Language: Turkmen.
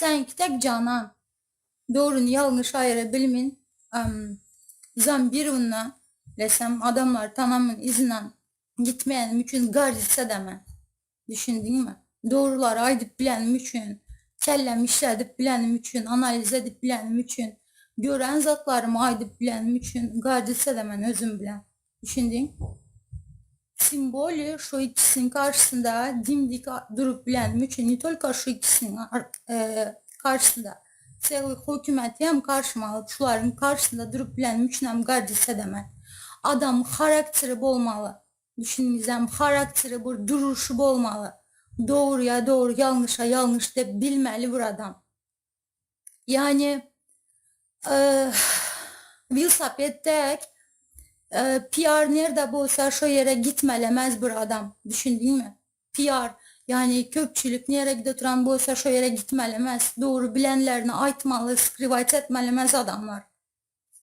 Seňki tek janan. Dogryny ýalňyş aýyra bilmin. Zambirowna desem adamlary tanamyn yzyndan gitmeýänim üçin garditsa da men. Düşündiňmi? Dogrulary aýdyp bilenim üçin, kellämi işledip bilenim üçin, analiz edip bilenim üçin, gören zatlarymy aýdyp bilenim üçin garditsa da men özüm bilen. Düşündiň? Tim bolýa şu ikisiniň garşysynda dimdik durup bilenim üçin, ne tolko şu ikisiniň garşysynda, sely hökümeti hem garşyma alyp şularyň garşysynda durup bilenim üçin hem gardis edemen. Adam harakteri bolmaly. Düşündiňizem harakteri bir duruşy bolmaly. Dogryýa dogry ýalňyşa ýalňyş dep bilmeli bir adam. Ýagny welosiped dek PR nirde bolsa şo ýere gitmelemez bir adam. Düşündiňmi? PR ýagny köpçülik nirede gide duran bolsa şo ýere gitmelemez. Dogry bilenlerini aýtmaly, skrywać etmelemez adamlar.